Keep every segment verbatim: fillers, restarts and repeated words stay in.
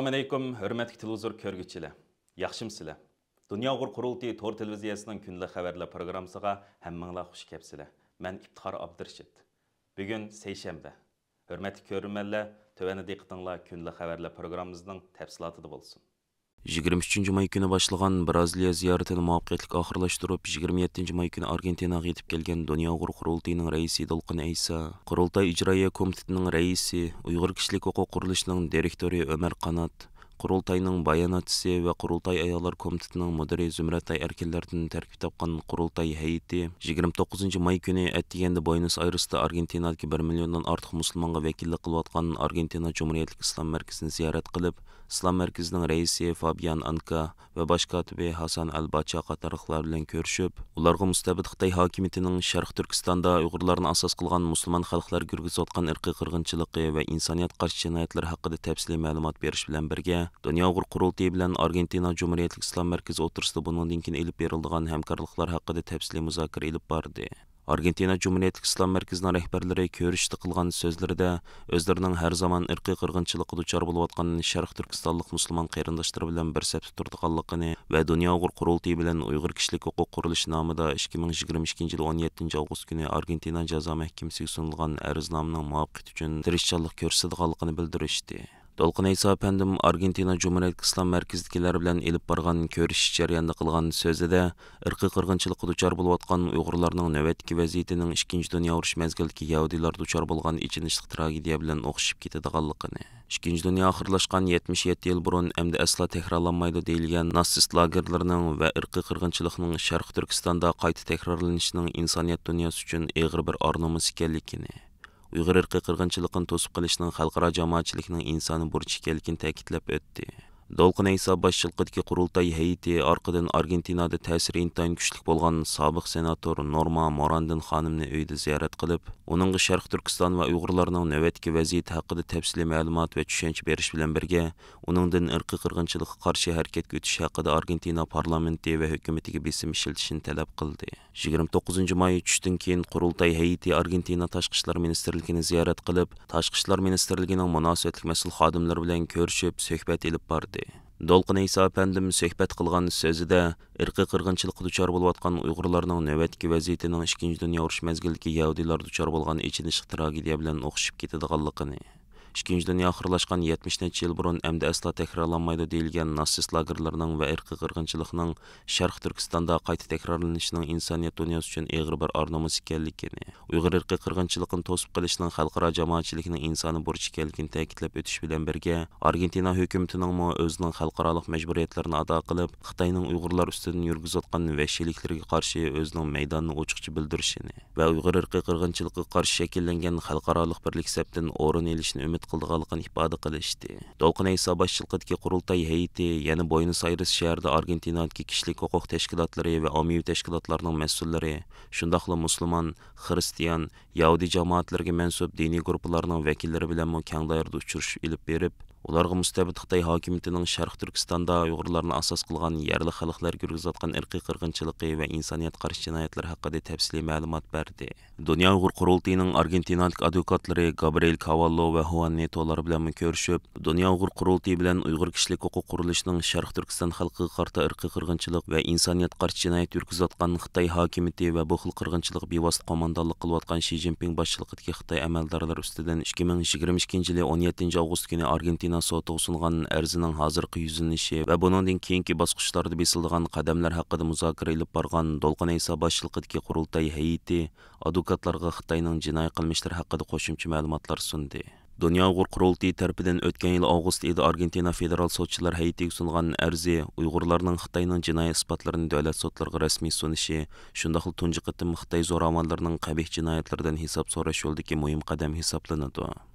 ئەسسالامۇئەلەيكۇم، ھۆرمەتلىك تېلېۋىزور كۆرگۈچىلەر. ياخشىمۇسىلەر؟ دۇنيا ئۇيغۇر قۇرۇلتىيى تور تېلېۋىزىيەسىنىڭ كۈندىلىك خەۋەرلەر پروگراممىسىغا ھەممىڭلار خۇش كەپسىلەر. مەن ئىپتىخار ئابدۇرېشىت. بۈگۈن سەيشەنبە. ھۆرمەتلىك كۆرۈرمەنلەر، تۆۋەندە دىققىتىڭلار كۈندىلىك خەۋەرلەر پروگراممىمىزنىڭ تەپسىلاتىدا بولسۇن. يىگىرمە ئۈچىنچى ماي كۈنى باشلىغان بىرازىلىيە زىيارىتىنى مۇۋەپپەقىيەتلىك ئاخىرلاشتۇرۇپ، يىگىرمە يەتتىنچى ماي كۈنى ئارگېنتىناغا يېتىپ كەلگەن دۇنيا ئۇيغۇر قۇرۇلتىيىنىڭ رەئىسى دولقۇن ئەيسا، قۇرۇلتاي ئىجرائىيە كومىتېتىنىڭ رەئىسى، ئۇيغۇر كىشىلىك ھوقۇق قۇرۇلۇشىنىڭ دىرېكتورى ئۆمەر قانات، قۇرۇلتاينىڭ باياناتچىسى ۋە قۇرۇلتاي ئاياللار كومىتېتىنىڭ مۇدىرى زۇمرەتئاي ئەركىنلەردىن تەركىب تاپقان قۇرۇلتاي ھەيئىتى يىگىرمە توققۇزىنچى ماي كۈنى ئەتىگەندە بوينوس ئايرېستا ئارگېنتىنادىكى بىر مىليوندىن ئارتۇق مۇسۇلمانغا ۋەكىللىك قىلىۋاتقان ئارگېنتىنا جۇمھۇرىيەتلىك ئىسلام مەركىزىنى زىيارەت قىلىپ، ئىسلام مەركىزىنىڭ رەئىسى فابىيان ئانكا ۋە باش كاتىپى ھاسان ئەل باچا قاتارلىقلار بىلەن كۆرۈشۈپ، ئۇلارغا مۇستەبىت خىتاي ھاكىمىيىتىنىڭ شەرقىي تۈركىستاندا ئۇيغۇرلارنى ئاساس قىلغان مۇسۇلمان خەلقلەرگە يۈرگۈزۈۋاتقان ئىرقىي قىرغىنچىلىقى ۋە ئىنسانىيەتكە قارشى جىنايەتلىرى ھەققىدە تەپسىلىي مەلۇمات بېرىش بىلەن بىرگە، دۇنيا ئۇيغۇر قۇرۇلتىيى بىلەن ئارگېنتىنا جۇمھۇرىيەتلىك ئىسلام مەركىزى ئوتتۇرىسىدا بۇنىڭدىن كېيىن ئېلىپ بېرىلىدىغان ھەمكارلىقلار ھەققىدە تەپسىلىي مۇزاكىرە ئېلىپ باردى. ئارگېنتىنا جۇمھۇرىيەتلىك ئىسلام مەركىزىنىڭ رەھبەرلىرى كۆرۈشۈشتە قىلغان سۆزلىرىدە ئۆزلىرىنىڭ ھەر زامان ئىرقىي قىرغىنچىلىققا دۇچار بولۇۋاتقان شەرقىي تۈركىستانلىق مۇسۇلمان قېرىنداشلىرى بىلەن بىر سەپتە تۇرىدىغانلىقىنى ۋە دۇنيا ئۇيغۇر قۇرۇلتىيى بىلەن ئۇيغۇر كىشىلىك ھوقۇق قۇرۇلۇشى نامىدا ئىككى مىڭ يىگىرمە ئىككىنچى يىلى ئون يەتتىنچى ئاۋغۇست كۈنى ئارگېنتىنا جازا مەھكىمىسىگە سۇنۇلغان ئەرزنامىنىڭ مۇۋەپپەقىيىتى ئۈچۈن تىرىشچانلىق كۆرسىتىدىغانلىقىنى بىلدۈرۈشتى. دولقۇن ئەيسا ئەپەندىم ئارگېنتىنا جۇمھۇرىيەتلىك ئىسلام مەركىزىدىكىلەر بىلەن ئېلىپ بارغان كۆرۈشۈش جەريانىدا قىلغان سۆزىدە، ئىرقىي قىرغىنچىلىققا دۇچار بولۇۋاتقان ئۇيغۇرلارنىڭ نۆۋەتتىكى ۋەزىيىتىنىڭ ئىككىنچى دۇنيا ئۇرۇشى مەزگىلىدىكى يەھۇدىيلار دۇچار بولغان ئېچىنىشلىق تراگېدىيە بىلەن ئوخشىشىپ كېتىدىغانلىقىنى، ئىككىنچى دۇنيا ئاخىرلاشقان يەتمىش يەتتە يىل بۇرۇن ئەمدى ئەسلا تەكرارلانمايدۇ دېيىلگەن ناتسىست لاگېرلىرىنىڭ ۋە ئىرقىي قىرغىنچىلىقنىڭ شەرقىي تۈركىستاندا قايتا تەكرارلىنىشىنىڭ ئىنسانىيەت دۇنياسى ئۈچۈن ئېغىر بىر ئار نومۇس ئىكەنلىكىنى، ئۇيغۇر ئىرقىي قىرغىنچىلىقىنى توسۇپ قېلىشنىڭ خەلقئارا جامائەتچىلىكنىڭ ئىنسانىي بۇرچى ئىكەنلىكىنى تەكىتلەپ ئۆتتى. دولقۇن ئەيسا باشچىلىقىدىكى قۇرۇلتاي ھەيئىتى ئارقىدىن ئارگېنتىنادا تەسىرى ئىنتايىن كۈچلۈك بولغان سابىق سېناتور نورما موراندىن خانىمنى ئۆيىدە زىيارەت قىلىپ، ئۇنىڭغا شەرقىي تۈركىستان ۋە ئۇيغۇرلارنىڭ نۆۋەتتىكى ۋەزىيىتى ھەققىدە تەپسىلىي مەلۇمات ۋە چۈشەنچە بېرىش بىلەن بىرگە، ئۇنىڭدىن ئىرقىي قىرغىنچىلىققا قارشى ھەرىكەتكە ئۆتۈش ھەققىدە ئارگېنتىنا پارلامېنتى ۋە ھۆكۈمىتىگە بېسىم ئىشلىتىشنى تەلەپ قىلدى. يىگىرمە توققۇزىنچى ماي چۈشتىن كېيىن قۇرۇلتاي ھەيئىتى ئارگېنتىنا تاشقى ئىشلار مىنىستىرلىكىنى زىيارەت قىلىپ، تاشقى ئىشلار مىنىستىرلىكىنىڭ مۇناسىۋەتلىك مەسئۇل خادىملىرى بىلەن كۆرۈشۈپ، سۆھبەت ئېلىپ باردى. دولقۇن ئەيسا ئەپەندىم سۆھبەت قىلغان سۆزىدە، ئىرقىي قىرغىنچىلىققا دۇچار بولۇۋاتقان ئۇيغۇرلارنىڭ نۆۋەتتىكى ۋەزىيىتىنىڭ ئىككىنچى دۇنيا ئۇرۇشى مەزگىلىدىكى يەھۇدىيلار دۇچار بولغان ئېچىنىشلىق تراگېدىيە بىلەن ئوخشىشىپ كېتىدىغانلىقىنى، ئىككىنچى دۇنيا ئاخىرلاشقان يەتمىش نەچچە يىل بۇرۇن ئەمدى ئەسلا تەكرارلانمايدۇ دېيىلگەن ناتسىست لاگېرلىرىنىڭ ۋە ئىرقىي قىرغىنچىلىقنىڭ شەرقىي تۈركىستاندا قايتا تەكرارلىنىشىنىڭ ئىنسانىيەت دۇنياسى ئۈچۈن ئېغىر بىر ئار نومۇس ئىكەنلىكىنى، ئۇيغۇر ئىرقىي قىرغىنچىلىقىنى توسۇپ قېلىشنىڭ خەلقئارا جامائەتچىلىكنىڭ ئىنسانىي بۇرچى ئىكەنلىكىنى تەكىتلەپ ئۆتۈش بىلەن بىرگە، ئارگېنتىنا ھۆكۈمىتىنىڭمۇ ئۆزىنىڭ خەلقئارالىق مەجبۇرىيەتلىرىنى ئادا قىلىپ، خىتاينىڭ ئۇيغۇرلار ئۈستىدىن يۈرگۈزۈۋاتقان ۋەھشىيلىكلىرىگە قارشى ئۆزىنىڭ مەيدانىنى ئوچۇقچە بىلدۈرۈشىنى، ۋە ئۇيغۇر ئىرقىي قىرغىنچىلىقىغا قارشى شەكىللەنگەن خەلقئارالىق بىرلىك سەپتىن ئورۇن ئېلىشىنى ئۈمىد قىلىدىغانلىقىنى ئىپادە قىلىشتى. دولقۇن ئەيسا باشچىلىقىدىكى قۇرۇلتاي ھەيئىتى يەنە بوينوس ئايرېس شەھىرىدە ئارگېنتىنادىكى كىشىلىك ھوقۇق تەشكىلاتلىرى ۋە ئاممىۋى تەشكىلاتلارنىڭ مەسئۇللىرى، شۇنداقلا مۇسۇلمان، خىرىستىيان، يەھۇدىي جامائەتلىرىگە مەنسۇپ دىنىي گۇرۇپپىلارنىڭ ۋەكىللىرى بىلەنمۇ كەڭ دائىرىدە ئۇچرىشىش ئېلىپ بېرىپ، ئۇلارغا مۇستەبىت خىتاي ھاكىمىيىتىنىڭ شەرقىي تۈركىستاندا ئۇيغۇرلارنى ئاساس قىلغان يەرلىك خەلقلەرگە يۈرگۈزۈۋاتقان ئىرقىي قىرغىنچىلىقى ۋە ئىنسانىيەتكە قارشى جىنايەتلىرى ھەققىدە تەپسىلىي مەلۇمات بەردى. دۇنيا ئۇيغۇر قۇرۇلتىيىنىڭ ئارگېنتىنادىكى ئادۋوكاتلىرى گابرىئېل كاۋاللو ۋە خۇئان نېتولار بىلەنمۇ كۆرۈشۈپ، دۇنيا ئۇيغۇر قۇرۇلتىيى بىلەن ئۇيغۇر كىشىلىك ھوقۇق قۇرۇلۇشىنىڭ شەرقىي تۈركىستان خەلقىگە قارىتا ئىرقىي قىرغىنچىلىق ۋە ئىنسانىيەتكە قارشى جىنايەت يۈرگۈزۈۋاتقان خىتاي ھاكىمىيىتى ۋە بۇ خىل قىرغىنچىلىققا بىۋاسىتە قوماندانلىق قىلىۋاتقان شى جىنپىڭ باشچىلىقىدىكى خىتاي ئەمەلدارلىرى ئۈستىدىن ئىككى مىڭ يىگىرمە ئىككىنچى يىلى ئون يەتتىنچى ئاۋغۇست كۈنى ئارگېنتىنا سوتىغا سۇنغان ئەرزىنىڭ ھازىرقى يۈزلىنىشى ۋە بۇنىڭدىن كېيىنكى باسقۇچلاردا بېسىلىدىغان قەدەملەر ھەققىدە مۇزاكىرە ئېلىپ بارغان دولقۇن ئەيسا باشچىلىقىدىكى قۇرۇلتاي ھەيئىتى ئادۋوكاتلارغا خىتاينىڭ جىنايى قىلمىشلىرى ھەققىدە قوشۇمچە مەلۇماتلار سۇندى. دۇنيا ئۇيغۇر قۇرۇلتىيى تەرىپىدىن ئۆتكەن يىل ئاۋغۇست ئېيىدا ئارگېنتىنا فېدېرال سوتچىلار ھەيئىتىگە سۇنغان ئەرزى ئۇيغۇرلارنىڭ خىتاينىڭ جىنايى ئىسپاتلىرىنى دۆلەت سوتلىرىغا رەسمىي سۇنۇشى، شۇنداقلا تۇنجى قېتىم خىتاي زوراۋانلىرىنىڭ قەبىھ جىنايەتلىرىدىن ھېساب سوراش يولىدىكى مۇھىم قەدەم ھېسابلىنىدۇ.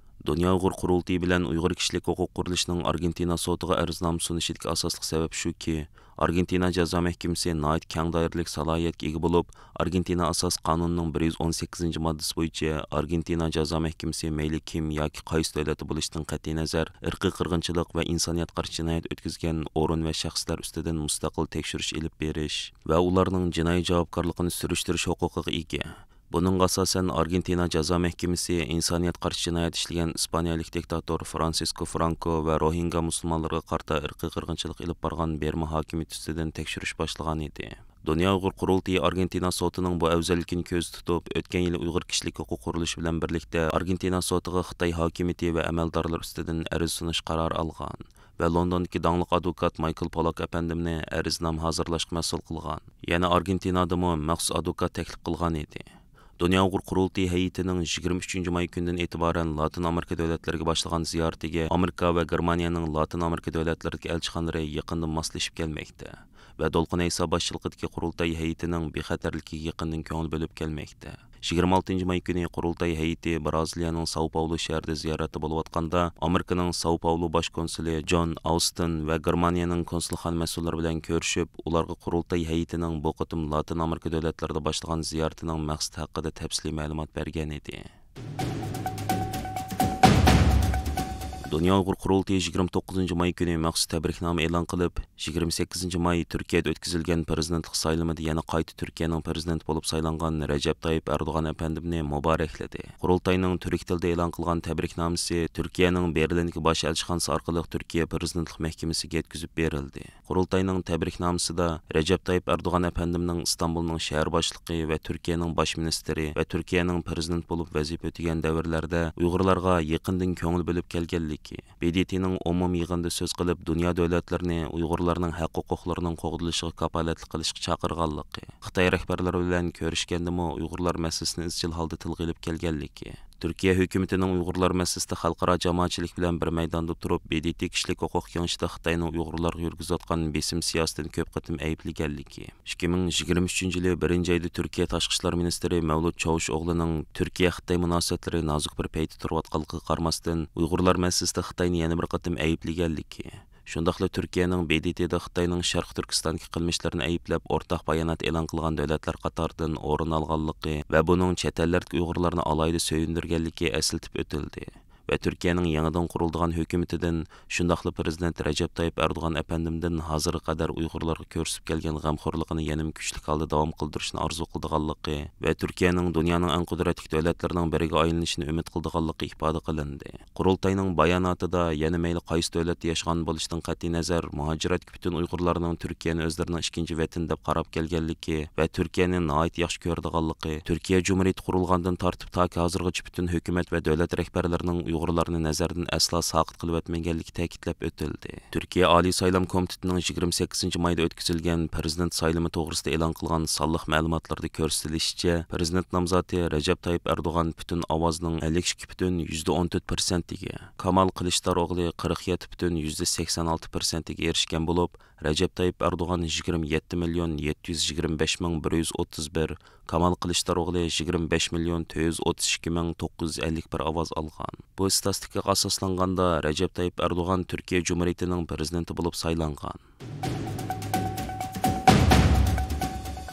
دۇنيا ئۇيغۇر قۇرۇلتىيى بىلەن ئۇيغۇر كىشىلىك ھوقۇق قۇرۇلۇشىنىڭ ئارگېنتىنا سوتىغا ئەرزنامە سۇنۇشىدىكى ئاساسلىق سەۋەب شۇكى، ئارگېنتىنا جازا مەھكىمىسى ناھايىتى كەڭ دائىرىلىك سالاھىيەتكە ئىگە بولۇپ، ئارگېنتىنا ئاساسىي قانۇنىنىڭ بىر يۈز ئون سەككىزىنچى ماددىسى بويىچە ئارگېنتىنا جازا مەھكىمىسى مەيلى كىم ياكى قايسى دۆلەتتە بولۇشىدىن قەتئىينەزەر، ئىرقىي قىرغىنچىلىق ۋە ئىنسانىيەتكە قارشى جىنايەت ئۆتكۈزگەن ئورۇن ۋە شەخسلەر ئۈستىدىن مۇستەقىل تەكشۈرۈش ئېلىپ بېرىش ۋە ئۇلارنىڭ جىنايى جاۋابكارلىقىنى سۈرۈشتۈرۈش ھوقۇقىغا ئىگە. بۇنىڭغا ئاساسەن، ئارگېنتىنا جازا مەھكىمىسى ئىنسانىيەتكە قارشى جىنايەت ئىشلىگەن ئىسپانىيەلىك دىكتاتور فرانسىسكو فرانكو ۋە روھىنگا مۇسۇلمانلىرىغا قارىتا ئىرقىي قىرغىنچىلىق ئېلىپ بارغان بىرما ھاكىمىيىتى ئۈستىدىن تەكشۈرۈش باشلىغان ئىدى. دۇنيا ئۇيغۇر قۇرۇلتىيى ئارگېنتىنا سوتىنىڭ بۇ ئەۋزەللىكىنى كۆزدە تۇتۇپ، ئۆتكەن يىلى ئۇيغۇر كىشىلىك ھوقۇق قۇرۇلۇشى بىلەن بىرلىكتە ئارگېنتىنا سوتىغا خىتاي ھاكىمىيىتى ۋە ئەمەلدارلىرى ئۈستىدىن ئەرز سۇنۇش قارارى ئالغان ۋە لوندوندىكى داڭلىق ئادۋوكات مايكل پولاك ئەپەندىمنى ئەرزنامە ھازىرلاشقا مەسئۇل قىلغان. يەنە ئارگېنتىنادىمۇ مەخسۇس ئادۋوكات تەكلىپ قىلغان ئىدى. دۇنيا ئۇيغۇر قۇرۇلتىيى ھەيئىتىنىڭ يىگىرمە ئۈچىنچى ماي كۈنىدىن ئېتىبارەن لاتىن ئامېرىكا دۆلەتلىرىگە باشلىغان زىيارىتىگە ئامېرىكا ۋە گېرمانىيەنىڭ لاتىن ئامېرىكا دۆلەتلىرىدىكى ئەلچىخانىلىرى يېقىندىن ماسلىشىپ كەلمەكتە ۋە دولقۇن ئەيسا باشچىلىقىدىكى قۇرۇلتاي ھەيئىتىنىڭ بىخەتەرلىكىگە يېقىندىن كۆڭۈل بۆلۈپ كەلمەكتە. يىگىرمە ئالتىنچى ماي كۈنى قۇرۇلتاي ھەيئىتى برازىلىيەنىڭ ساو پاولو شەھىرىدە زىيارەتتە بولۇۋاتقاندا، ئامېرىكىنىڭ ساو پاولو باش كونسۇلى جون ئاۋستىن ۋە گېرمانىيەنىڭ كونسۇلخانا مەسئۇللىرى بىلەن كۆرۈشۈپ، ئۇلارغا قۇرۇلتاي ھەيئىتىنىڭ بۇ قېتىم لاتىن ئامېرىكا دۆلەتلىرىدە باشلىغان زىيارىتىنىڭ مەقسىتى ھەققىدە تەپسىلىي مەلۇمات بەرگەن ئىدى. دۇنيا ئۇيغۇر قۇرۇلتىيى يىگىرمە توققۇزىنچى ماي كۈنى مەخسۇس تەبرىكنامە ئېلان قىلىپ، يىگىرمە سەككىزىنچى ماي تۈركىيەدە ئۆتكۈزۈلگەن پىرېزىدېنتلىق سايلىمىدا يەنە قايتا تۈركىيەنىڭ پىرېزىدېنتى بولۇپ سايلانغان رەجەپ تايىپ ئەردوغان ئەپەندىمنى مۇبارەكلىدى. قۇرۇلتاينىڭ تۈرك تىلىدا ئېلان قىلغان تەبرىكنامىسى تۈركىيەنىڭ بېرلىندىكى باش ئەلچىخانىسى ئارقىلىق تۈركىيە پىرېزىدېنتلىق مەھكىمىسىگە يەتكۈزۈپ بېرىلدى. قۇرۇلتاينىڭ تەبرىكنامىسىدا رەجەپ تايىپ ئەردوغان ئەپەندىمنىڭ ئىستانبۇلنىڭ شەھەر باشلىقى ۋە تۈركىيەنىڭ باش مىنىستىرى ۋە تۈركىيەنىڭ پىرېزىدېنتى بولۇپ ۋەزىپە ئۆتىگەن دەۋرلەردە ئۇيغۇرلارغا يېقىندىن كۆڭۈل بۆلۈپ كەلگەنلىكى، ب د ت نىڭ ئومۇمىي يىغىنىدا سۆز قىلىپ، دۇنيا دۆلەتلىرىنى ئۇيغۇرلارنىڭ ھەق ھوقۇقلىرىنىڭ قوغدىلىشىغا كاپالەتلىك قىلىشقا چاقىرغانلىقى، خىتاي رەھبەرلىرى بىلەن كۆرۈشكەندىمۇ ئۇيغۇرلار مەسىلىسىنى ئىزچىل ھالدا تىلغا ئېلىپ كەلگەنلىكى، تۈركىيە ھۆكۈمىتىنىڭ ئۇيغۇرلار مەسىلىسىدە خەلقئارا جامائەتچىلىك بىلەن بىر مەيداندا تۇرۇپ، ب د ت كىشىلىك ھوقۇق كېڭىشىدە خىتاينىڭ ئۇيغۇرلارغا يۈرگۈزۈۋاتقان بېسىم سىياسىتىنى كۆپ قېتىم ئەيىبلىگەنلىكى، ئىككى مىڭ يىگىرمە ئۈچىنچى يىلى بىرىنچى ئايدا تۈركىيە تاشقى ئىشلار مىنىستىرى مەۋلۇت چاۋۇشئوغلۇنىڭ تۈركىيە-خىتاي مۇناسىۋەتلىرى نازۇك بىر پەيتتە تۇرۇۋاتقانلىقىغا قارىماستىن، ئۇيغۇرلار مەسىلىسىدە خىتاينى يەنە بىر قېتىم ئەيىبلىگەنلىكى، شۇنداقلا تۈركىيەنىڭ ب د ت دا خىتاينىڭ شەرقىي تۈركىستاندىكى قىلمىشلىرىنى ئەيىبلەپ، ئورتاق بايانات ئېلان قىلغان دۆلەتلەر قاتارىدىن ئورۇن ئالغانلىقى ۋە بۇنىڭ چەت ئەللەردىكى ئۇيغۇرلارنى ئالاھىدە سۆيۈندۈرگەنلىكى ئەسلىتىپ ئۆتۈلدى. ۋە تۈركىيەنىڭ يېڭىدىن قۇرۇلىدىغان ھۆكۈمىتىدىن، شۇنداقلا پىرېزىدېنت رەجەپ تايىپ ئەردوغان ئەپەندىمدىن ھازىرغا قەدەر ئۇيغۇرلارغا كۆرسىتىپ كەلگەن غەمخورلۇقىنى يەنىمۇ كۈچلۈك ھالدا داۋام قىلدۇرۇشنى ئارزۇ قىلىدىغانلىقى ۋە تۈركىيەنىڭ دۇنيانىڭ ئەڭ قۇدرەتلىك دۆلەتلىرىنىڭ بىرىگە ئايلىنىشىنى ئۈمىد قىلىدىغانلىقى ئىپادە قىلىندى. قۇرۇلتاينىڭ باياناتىدا يەنە مەيلى قايسى دۆلەتتە ياشىغان بولۇشىدىن قەتئىينەزەر، مۇھاجىرەتكە پۈتۈن ئۇيغۇرلارنىڭ تۈركىيەنى ئۆزلىرىنىڭ ئىككىنچى ۋەتىنى دەپ قاراپ كەلگەنلىكى ۋە تۈركىيەنى ناھايىتى ياخشى كۆرىدىغانلىقى، تۈركىيە جۇمھۇرىيىتى قۇرۇلغاندىن تارتىپ تاكى ھازىرغىچە پۈتۈن ھۆكۈمەت ۋە دۆلەت رەھبەرلىرىنىڭ ئۇيغۇرلارنى نەزەردىن ئەسلا ساقىت قىلىۋەتمىگەنلىكى تەكىتلەپ ئۆتۈلدى. تۈركىيە ئالىي سايلام كومىتېتىنىڭ يىگىرمە سەككىزىنچى مايدا ئۆتكۈزۈلگەن پىرېزىدېنت سايلىمى توغرىسىدا ئېلان قىلغان سانلىق مەلۇماتلاردا كۆرسىتىلىشىچە، پىرېزىدېنت نامزاتى رەجەپ تايىپ ئەردوغان پۈتۈن ئاۋازنىڭ ئەللىك ئىككى پۈتۈن يۈزدە ئون تۆت پىرسەنتىگە، كامال قىلىچداروغلى قىرىق يەتتە پۈتۈن يۈزدە سەكسەن ئالتە پىرسەنتىگە ئېرىشكەن بولۇپ، رەجەپ تايىپ ئەردوغان يىگىرمە يەتتە مىليون يەتتە يۈز يىگىرمە بەش مىڭ بىر يۈز ئوتتۇز بىر، كامال قىلىچداروغلى يىگىرمە بەش مىليون تۆت يۈز ئوتتۇز ئىككى مىڭ توققۇز يۈز ئەللىك بىر ئاۋاز ئالغان. بۇ ئىستاتىستىكىغا ئاساسلانغاندا، رەجەپ تايىپ ئەردوغان تۈركىيە جۇمھۇرىيىتىنىڭ پىرېزىدېنتى بولۇپ سايلانغان.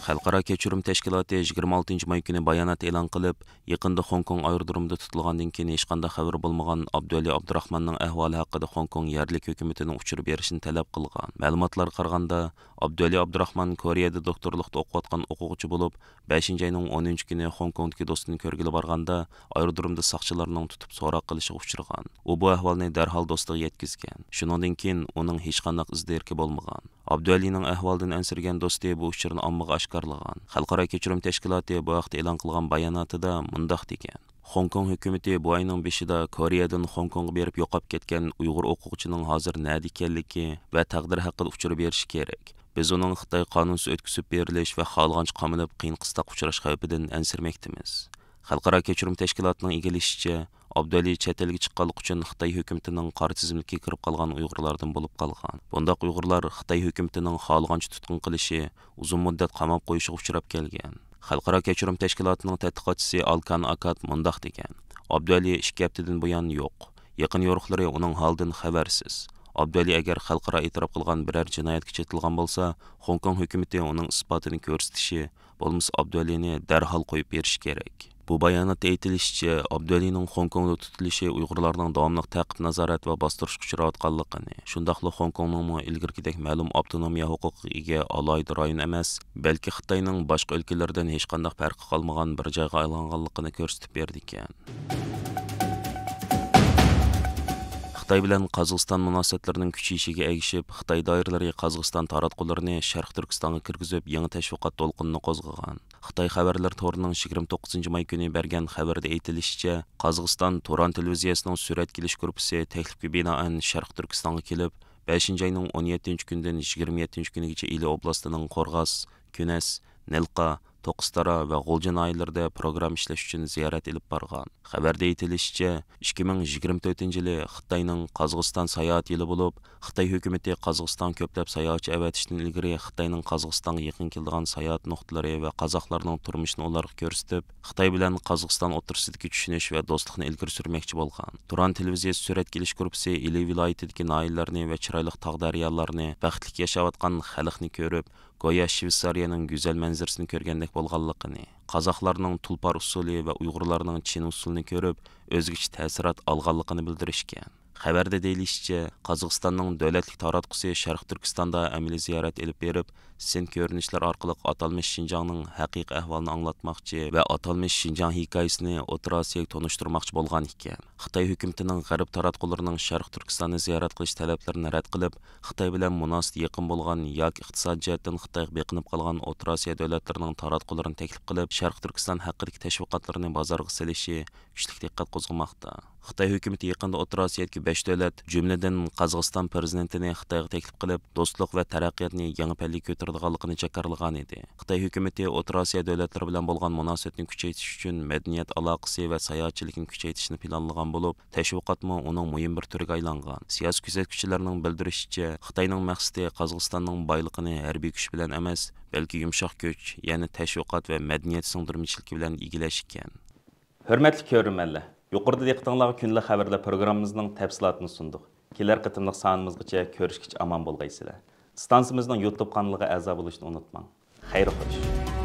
خەلقئارا كەچۈرۈم تەشكىلاتى يىگىرمە ئالتىنچى ماي كۈنى بايانات ئېلان قىلىپ، يېقىندا خوڭكوڭ ئايرودرومىدا تۇتۇلغاندىن كېيىن ھېچقانداق خەۋىرى بولمىغان ئابدۇئەلى ئابدۇراخماننىڭ ئەھۋالى ھەققىدە خوڭكوڭ يەرلىك ھۆكۈمىتىنىڭ ئۇچۇر بېرىشىنى تەلەپ قىلغان. مەلۇماتلارغا قارىغاندا، ئابدۇئەلى ئابدۇراخمان كورېيەدە دوكتورلۇقتا ئوقۇۋاتقان ئوقۇغۇچى بولۇپ، بەشىنچى ئاينىڭ ئونىنچى كۈنى خوڭكوڭدىكى دوستىنى كۆرگىلى بارغاندا، ئايرودرومدا ساقچىلارنىڭ تۇتۇپ سوراق قىلىشىغا ئۇچرىغان. ئۇ بۇ ئەھۋالنى دەرھال دوستىغا يەتكۈزگەن. شۇنىڭدىن كېيىن ئۇنىڭ ھېچقانداق ئىز-دېرىكى بولمىغان. ئابدۇئەلىنىڭ ئەھۋالىدىن ئەنسىرىگەن دوستى بۇ ئۇچۇرنى ئاممىغا ئاشكارىلىغان. خەلقئارا كەچۈرۈم تەشكىلاتى بۇ ھەقتە ئېلان قىلغان باياناتىدا مۇنداق دېگەن: خوڭكوڭ ھۆكۈمىتى بۇ ئاينىڭ بېشىدا كورېيەدىن خوڭكوڭغا بېرىپ يوقاپ كەتكەن ئۇيغۇر ئوقۇغۇچىنىڭ ھازىر نەدە ئىكەنلىكى ۋە تەقدىرى ھەققىدە ئۇچۇر بېرىشى كېرەك. بىز ئۇنىڭ خىتاي قانۇنسىز ئۆتكۈزۈپ بېرىلىش ۋە خالىغانچە قامىلىپ، قىيىن-قىستاققا ئۇچراش خەۋپىدىن ئەنسىرىمەكتىمىز. خەلقئارا كەچۈرۈم تەشكىلاتىنىڭ ئىگىلىشىچە، ئابدۇئەلى چەت ئەلگە چىققانلىقى ئۈچۈن خىتاي ھۆكۈمىتىنىڭ قارا تىزىملىكىگە كىرىپ قالغان ئۇيغۇرلاردىن بولۇپ قالغان. بۇنداق ئۇيغۇرلار خىتاي ھۆكۈمىتىنىڭ خالىغانچە تۇتقۇن قىلىشى، ئۇزۇن مۇددەت قاماپ قويۇشىغا ئۇچراپ كەلگەن. خەلقئارا كەچۈرۈم تەشكىلاتىنىڭ تەتقىقاتچىسى ئالكان ئاكات مۇنداق دېگەن: ئابدۇئەلى ئىككى ھەپتىدىن بۇيان يوق. يېقىن يورۇقلىرى ئۇنىڭ ھالىدىن خەۋەرسىز. ئابدۇئەلى ئەگەر خەلقئارا ئېتىراپ قىلغان بىرەر جىنايەتكە چېتىلغان بولسا، خوڭكوڭ ھۆكۈمىتى ئۇنىڭ ئىسپاتىنى كۆرسىتىشى، بولمىسا ئابدۇئەلىنى دەرھال قويۇپ بېرىشى كېرەك. بۇ باياناتتا ئېيتىلىشىچە، ئابدۇۋەلىنىڭ خوڭكوڭدا تۇتۇلۇشى ئۇيغۇرلارنىڭ داۋاملىق تەقىب، نازارەت ۋە باستۇرۇشقا ئۇچراۋاتقانلىقىنى، شۇنداقلا خوڭكوڭنىڭمۇ ئىلگىرىكىدەك مەلۇم ئاپتونومىيە ھوقۇقىغا ئىگە ئالاھىدە رايون ئەمەس، بەلكى خىتاينىڭ باشقا ئۆلكىلەردىن ھېچقانداق پەرقى قالمىغان بىر جايغا ئايلانغانلىقىنى كۆرسىتىپ بېرىدىكەن. خىتاي بىلەن قازاقىستان مۇناسىۋەتلىرىنىڭ كۈچىيىشىگە ئەگىشىپ، خىتاي دائىرىلىرى قازاقىستان تاراتقۇلىرىنى شەرقىي تۈركىستانغا كىرگۈزۈپ، يېڭى تەشۋىقات دولقۇنىنى قوزغىغان. خىتاي خەۋەرلىرى تورىنىڭ يىگىرمە توققۇزىنچى ماي كۈنى بەرگەن خەۋىرىدە ئېيتىلىشىچە، قازاقىستان تۇران تېلېۋىزىيەسىنىڭ سۈرەتكە ئېلىش گۇرۇپپىسى تەكلىپكە بىنائەن شەرقىي تۈركىستانغا كېلىپ، بەشىنچى ئاينىڭ ئون يەتتىنچى كۈنىدىن يىگىرمە يەتتىنچى كۈنىگىچە ئىلى ئوبلاستىنىڭ قورغاس، كۈنەس، نىلقا، توققۇزتارا ۋە غۇلجا ناھىيەلىرىدە پروگرامما ئىشلەش ئۈچۈن زىيارەت ئېلىپ بارغان. خەۋەردە ئېيتىلىشىچە، ئىككى مىڭ يىگىرمە تۆتىنچى يىلى خىتاينىڭ قازاقىستان ساياھەت يىلى بولۇپ، خىتاي ھۆكۈمىتى قازاقىستانغا كۆپلەپ ساياھەتچى ئەۋەتىشتىن ئىلگىرى خىتاينىڭ قازاقىستانغا يېقىن كېلىدىغان ساياھەت نۇقتىلىرى ۋە قازاقلارنىڭ تۇرمۇشىنى ئۇلارغا كۆرسىتىپ، خىتاي بىلەن قازاقىستان ئوتتۇرىسىدىكى چۈشىنىش ۋە دوستلۇقنى ئىلگىرى سۈرمەكچى بولغان. تۇران تېلېۋىزىيەسى سۈرەتكە ئېلىش گۇرۇپپىسى ئىلى ۋىلايىتىدىكى ناھىيەلەرنى ۋە چىرايلىق تاغ دەريالارنى، بەختلىك ياشاۋاتقان خەلقنى كۆرۈپ، گويا شۋېتسارىيەنىڭ گۈزەل مەنزىرىسىنى كۆرگەندەك بولغانلىقىنى، قازاقلارنىڭ تۇلپار ئۇسسۇلى ۋە ئۇيغۇرلارنىڭ چىن ئۇسسۇلىنى كۆرۈپ، ئۆزگىچە تەسىرات ئالغانلىقىنى بىلدۈرۈشكەن. خەۋەردە دېيىلىشىچە، قازاقىستاننىڭ دۆلەتلىك تاراتقۇسى شەرقىي تۈركىستاندا ئەمەلىي زىيارەت ئېلىپ بېرىپ، سىن كۆرۈنۈشلەر ئارقىلىق ئاتالمىش شىنجاڭنىڭ ھەقىقىي ئەھۋالىنى ئاڭلاتماقچى ۋە ئاتالمىش شىنجاڭ ھېكايىسىنى ئوتتۇرا ئاسىياغا تونۇشتۇرماقچى بولغان ئىكەن. خىتاي ھۆكۈمىتىنىڭ غەرب تاراتقۇلىرىنىڭ شەرقىي تۈركىستاننى زىيارەت قىلىش تەلەپلىرىنى رەت قىلىپ، خىتاي بىلەن مۇناسىۋىتى يېقىن بولغان ياكى ئىقتىسادىي جەھەتتىن خىتايغا بېقىنىپ قالغان ئوتتۇرا ئاسىيا دۆلەتلىرىنىڭ تاراتقۇلىرىنى تەكلىپ قىلىپ، شەرقىي تۈركىستان ھەققىدىكى تەشۋىقاتلىرىنى بازارغا سېلىشى كۈچلۈك دىققەت قوزغىماقتا. خىتاي ھۆكۈمىتى يېقىندا ئوتتۇرا ئاسىيادىكى بەش دۆلەت، جۈملىدىن قازاقىستان پىرېزىدېنتىنى خىتايغا تەكلىپ قىلىپ، دوستلۇق ۋە تەرەققىياتنى يېڭى پەللىگە كۆتۈرىدىغانلىقىنى جاكارلىغانىدى. خىتاي ھۆكۈمىتى ئوتتۇرا ئاسىيا دۆلەتلىرى بىلەن بولغان مۇناسىۋەتنى كۈچەيتىش ئۈچۈن مەدەنىيەت ئالاقىسى ۋە ساياھەتچىلىكنى كۈچەيتىشنى پىلانلىغان بولۇپ، تەشۋىقاتمۇ ئۇنىڭ مۇھىم بىر تۈرىگە ئايلانغان. سىياسىي كۆزەتكۈچىلەرنىڭ بىلدۈرۈشىچە، خىتاينىڭ مەقسىتى قازاقىستاننىڭ بايلىقىنى ھەربىي كۈچ بىلەن ئەمەس، بەلكى يۇمشاق كۈچ، يەنى تەشۋىقات ۋە مەدەنىيەت سىڭدۈرمىچىلىكى بىلەن ئىگىلەش ئىكەن. ھۆرمەتلىك كۆرۈرمەنلەر، يۇقىرىدا دىققىتىڭلارغا كۈندىلىك خەۋەرلەر پروگراممىمىزنىڭ تەپسىلاتىنى سۇندۇق. كېلەر قېتىملىق سانىمىزغىچە كۆرۈشكىچە ئامان بولغايسىلەر. ئىستانسىمىزنىڭ يۇتۇب قانىلىغا ئەزا بولۇشنى ئۇنتۇماڭ. خەير خوش.